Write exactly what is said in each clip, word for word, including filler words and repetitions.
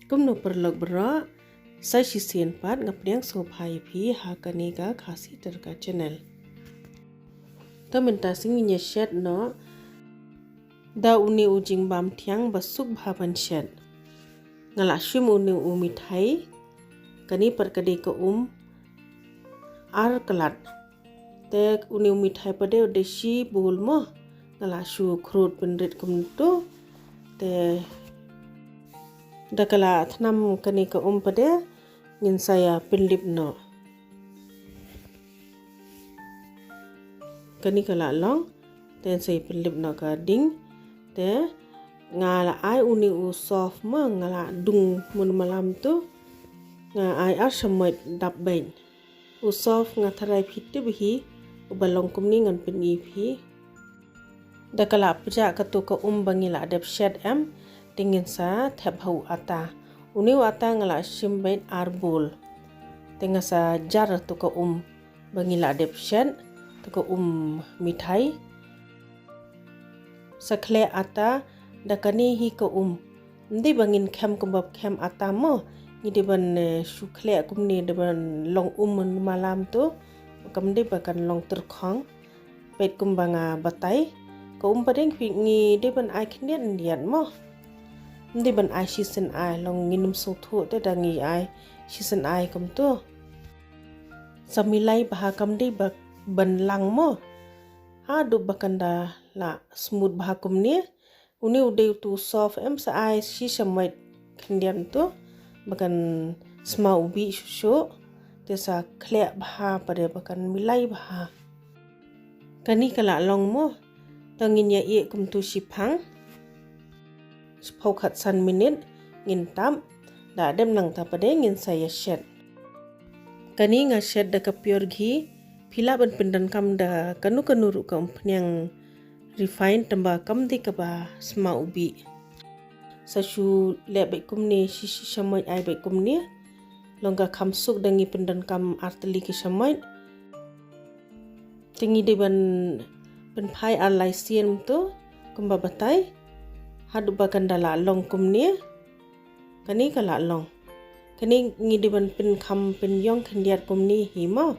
Kumno paralok baroh, sa shisien pat nga pdiang sngewbha ïa phi ha kane ka Khasi Tadka channel. To mynta sngewbha ngin ïa shet noh da une u jingbam thiang ba suk bha ban shet. Nga la shim une u mithai, kane pat ka dei ka um ar klat. Te une u mithai pat de u dei shi bul mo. Nga la shu khrud pynrit kumtu. Te da ka la thnam kane ka um pat de ngin sa ïa pynlip noh. Kane ka la long, te sa ïa pynlip noh ka ding. Te nga la ai une u soft mo, nga la dung mun malam tu. Nga ai ar shamoit dap beit. U soft nga tharai phi tip hi, uba long kumne ngan pyni phi. Da ka la pjah katu ka um ba ngi la dep shet em, te ngin sa thep ha u ata. Une u ata nga la shim beit ar bul. Te nga sa jar tu ka um ba ngi la dep shet, tu ka um mithai. Sa khleh ata da kane hi ka um. Ym dei ba ngin khem kumba khem ata mo. Ngi dei ban, eh, shu khleh kumne dei ban long um mun malam tu. Kam dei ba kan long tyrkhong. Peit kumba nga batai. Ka um pat de ngi dei ban ai khyndiat khyndiat mo. Ym dei ban ai shisien ai, long ngin ym sngewthuh te da ngi ai shisien ai kumtu. Sa milai bha, kam dei ba ban lang mo. Haduh ba kan da la smooth bha kumne. Une u dei utu soft em, sa ai shi shamoit khyndiat tu ba kan sma u bih shuh shuh. Te sa khleh bha pat de ba kan milai bha. Kane ka la long mo. To ngin ïa ïeh kumtu shiphang. Shiphew khatsan minit ngin tap. Da dep nangta pat de ngin sa ïa shet. Kane nga shet da ka pure ghee. Phi lah ban pyndonkam da kano kano ruh ka umphniang refined, tangba kam dei kaba sma u bih. Sa shu leh beit kumne, shi shi shamoit ai beit kumne. Long ka kham suk da ngi pyndonkam ar tylli ki shamoit. Te ngi dei ban pynphai ar lai sien tu kumba batai. Haduh ba kan da la long kumne. Kane ka la long. Kane ngi dei ban pynkham pynïong khyndiat kumne hi mo.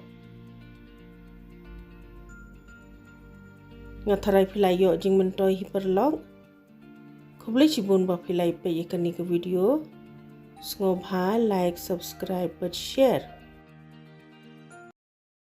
Nga tharai phi la ïoh jingmyntoi hi paralok. Khublei shibun ba phi la ïa peit ïa kane ka video. Sngewbha like, subscribe bad share.